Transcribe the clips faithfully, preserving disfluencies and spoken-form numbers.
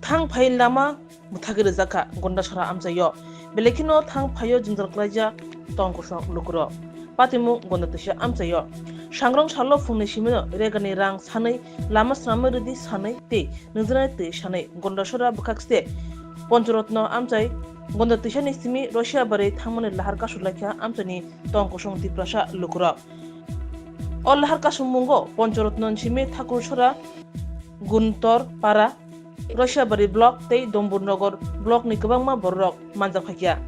Thang phai lama mwthagwi rwjak kha Gondasora amchaio. Belai kheno thang phaio jwngjal klaijak tong kosong lukurok. Patimung Gonda twisa amchaio. Sangrong salo phungni simino regani rang sanwi, lama swnamwi rwdi sanwi tei nukjaknai twi sanwi Gondasora bwkhak se Ponchorotno amchai Gonda twisani simi Russia bari thangmani lahar kasu laikha amchaini tong kosong Tiprasa lukurok. O lahar kasummungo Ponchorotno simi Thakursora, Guntor Para, Rosiabari block tei Dombur Nogor block ni kwbangma bororok manjak phaikha.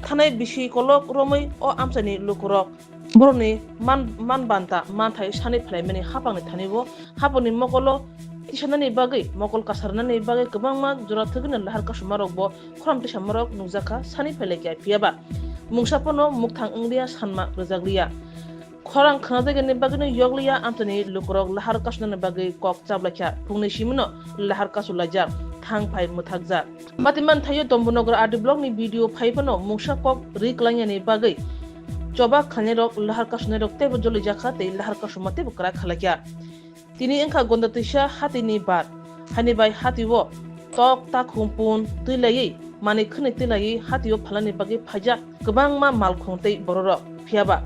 Thanai bisi kolok romwi o amchaini lukurok borokni man, man banta manthai sani phailaimani hapangni thani bo hapangni mokolo tisanani bagwi, mokol kasarnani bagwi kwbangma jora thwgwino lahar kasumarokbo khorang tisamarok nukjakha sani phailaikha, phiyaba mungsa phano mukthang wngliya sanma rwjakliya. Khorang khwnajagani bagwino yokliya amchaini lukurok lahar kasunani bagwi kok chaplaikha. Phungni simino lahar kasulaijak thang phai mwthakjak. Patiman thaio Tombonogra R D block ni B D O phai phano mungsa kok ri klainani bagwi choba khlainairok lahar kasunairok teibo jolijakha tei lahar kasuma teibo kwrak khalaikha. Tini wngkha Gonda twisa hatini bar. Hani bai hatio tok takhum pun twi laiwi, manwi khwnwi twi laiwi hatio phalani bagwi phaijak kwbangma malkhung tei bororok. Phiyaba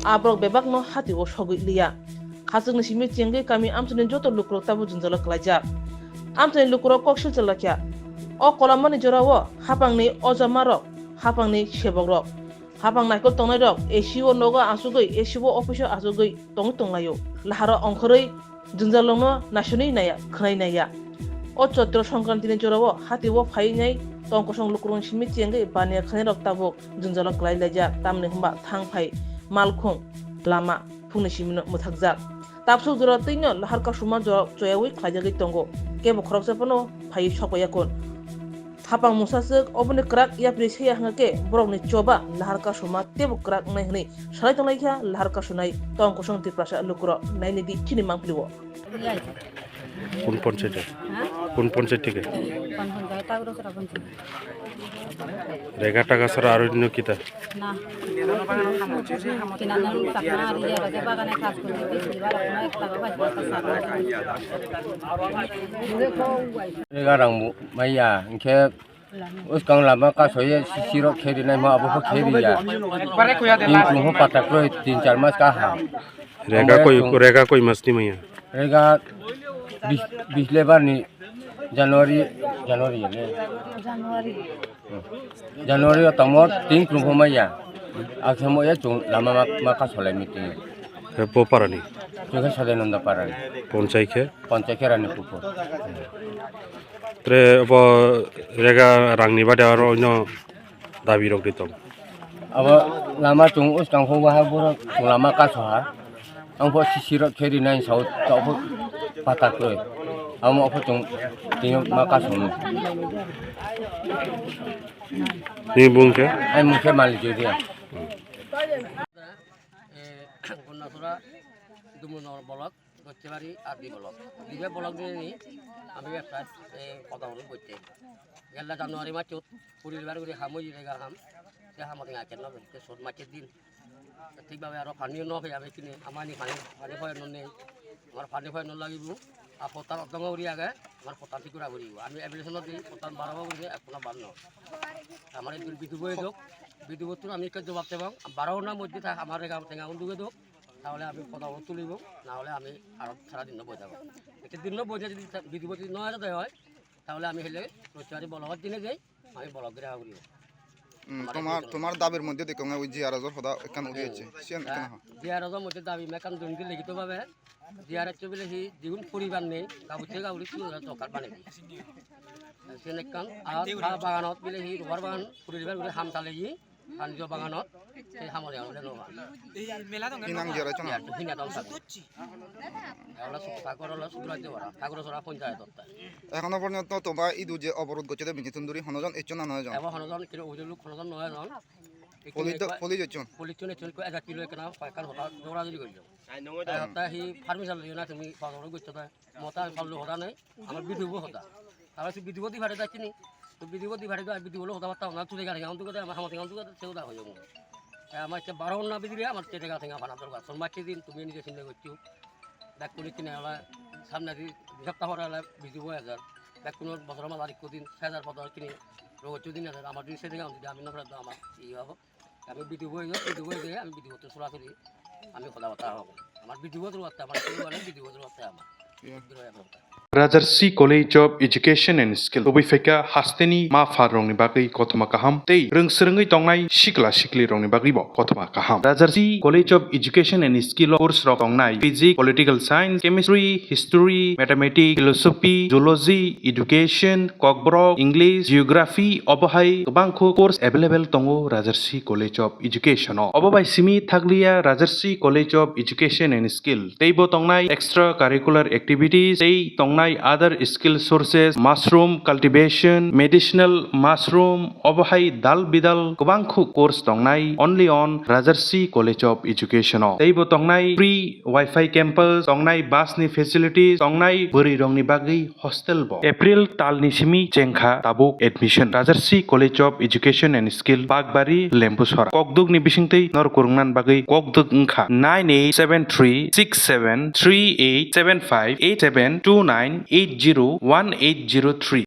a borok bebakno hatio sogwi liya. Khachukni simi chengwi kami amchaini joto lukurok tabuk jwngjalo klaijak. Amchaini lukurok kok silchar laikha. O kolamani jorao hapangni ojamarok, hapangni sebokrok, hapang naikol tongnairok A C o nogo achugwi, A C o office o achugwi tongwi tonglaio. Laharo ongkhorwi jwngjalrokno naisonwi naiya, khwnai naiya. O Chaitro Songkrantini jorao hatio phaiwi nai tong kosong lukurokni simi chengwi baniya khwnairok tabuk jwngjalo klai laijak, tamni hwnba thang phai malkhung lama phungni simino mwthakjak. Tabsuk jora twino lahar kasuma jora choyawi khlaijagwi tongo, kebo khoroksa phano phaiwi sokpaiya kun. Hapang mungsaswk oboni kwrak yapri se ya hwnkhe borokni choba lahar kasuma teibo kwrak wngnai hwnwi salai tonglaikha lahar kasunai tong kosong Tiprasa lukurok. Nainidi chini mangpili o. কোন পঞ্চায়েতে? হ্যাঁ? কোন পঞ্চায়েত থেকে? কোন পঞ্চায়েত? কাকড়াছড়া পঞ্চায়েত। রেগা টাকা ছাড়া আরো অন্য কিতা? না। কিনা ধান চাকমা আর ইয়ে বাজে বাগানে কাজ করতে গেছি, এবার এখন এক টাকা পাঁচ পয়সা ছাড়া। Ega rang maya, hingke uskang lama kasoye sisirok kheri nai ma abo kho kheri ya. Tin kum ho patak roi tin char mas ka ha. Rega koi, rega koi mas ni maya? Rega bis, bis lebar ni January, January ya le. January o tamo tin kum ho maya. Akhemo ya chung lama ma, ma kasolai meeting. Bo parani? Chung khe Sadananda parani. Ponchai khe? Ponchai khe Rani Pukur. Tre bo rega rangni bade aro ino dabi rok di tong. Abo lama chung uskang pho waha borok chung lama kaso ha. Ang pho sisi rok kheri nai sao tok pho patak roi. Amo pho chung tini ma kaso no. Ni bung khe? Ai mung khe Malik Joria. Gondasora, Dumunor bolok, Gochebari, R D bolok. Dibe bolok ni ami ekta kodam rok boite. Gella January machot, puribar guri ham oi rega ham. Se ham oi aken no, se sot machot din. Thik bhabe aro pani no phe ami kini, amani pani, pani phoya no nei. Amar pani phoya no lagibo. A potar odongo uri age, amar potar thik gura guri. Ami application di potar baro guri ek kona banno. Amar ek bidu boy dok, bidu boy tun ami ke jobab tebang, baro na mojjid tha amar rega tenga unduge dok. Tahole ami potar tulibo, na hole ami aro sara din no boi thabo. Ek din no boi thai jodi bidu boy no age hoy, tahole ami hele rochari bolok dine jai, ami bolok gira guri. Hmm, amar tomar, ek tomar dabir moddhe dekho nga oi J R S hoda ekkan uri acche. Siyan ekkan ha. J R S moddhe dabi mekkan dun gile gito babe. J R S bile hi jigun poribar nei, gabujje gaburi tui ora dokar banei. Sen ekkan, ar ta baganot bile hi robar bagan, poribar guri ham salei, hanjo baganot, se hamore hamore no ban. Ei mela dong. Hinang J R S no? Hina dong sa. Ola su, Thakur ola Subrajya ora, Thakur sora ponchayat otta. Ekhono porjonto toma idu je oborod gocche de bini tunduri hono jon ecchon na noy jon? Ebo hono jon kilo ujulu hono jon noy jon. Police do, police ecchon? Police chun ecchon ko ek kilo ekna paikar hota dora dori gojjo. Te hi permission liyo na tumi, pagoro goccho ta. Mota pallu hoda nei, amar B D O bo hoda. Amar si B D O di phare da chini. To B D O di phare da, B D O lo hoda batta na, tu de gari, ang tu de, amar hamati, ang tu de, se hoda hoyo. Te amar che baro na bidire, amar che dega tenga phana dorkar. Ton ma che din tumi nije sinde goccho. Dak kuli chini ala, samne di, sapta hora ala B D O ejar. বেকুনোর বছর আমার আর কদিন, হাজার পনেরো দিনে, রোগ চুদিন আছে, আমার দিন সেদিন আমি যদি আমি নকরে তো আমার ইয়ে হবো। আমি ভিডিও বই, ভিডিও বই দিয়ে আমি ভিডিও তো সরাসরি আমি কথাবার্তা হবো। আমার ভিডিও তো করতে, আমার ভিডিও তো করতে আমার। Rajarsi College of Education and Skill tubui phaikha hasteni ma pharrokni bagwi kothoma kaham tei rwngsrwngwi tongnai sikla siklirokni bagwibo kothoma kaham. Rajarsi College of Education and Skill o course rok tongnai physics, political science, chemistry, history, mathematics, philosophy, zoology, education, kokborok, English, geography, obo hai kwbangkho course available tongo Rajarsi College of Education o. Obo bai simi thakliya Rajarsi College of Education and Skill teibo tongnai extra curricular activities tei tongnai other skill sources, mushroom cultivation, medicinal mushroom, obo hai dal bidal kwbangkho course tongnai only on Rajarsi College of Education o. Teibo tongnai free Wi-Fi campus, tongnai bus ni facilities, tongnai bwrwi rokni bagwi hostel bo. April talni simi chengkha tabuk admission. Rajarsi College of Education and Skill, Bakbari, Lembusora. Kokduk ni bisingtwi nor kwrwngna bagwi kokduk wngkha nine eight seven three six seven three eight seven five eight seven two nine eight zero one eight zero three.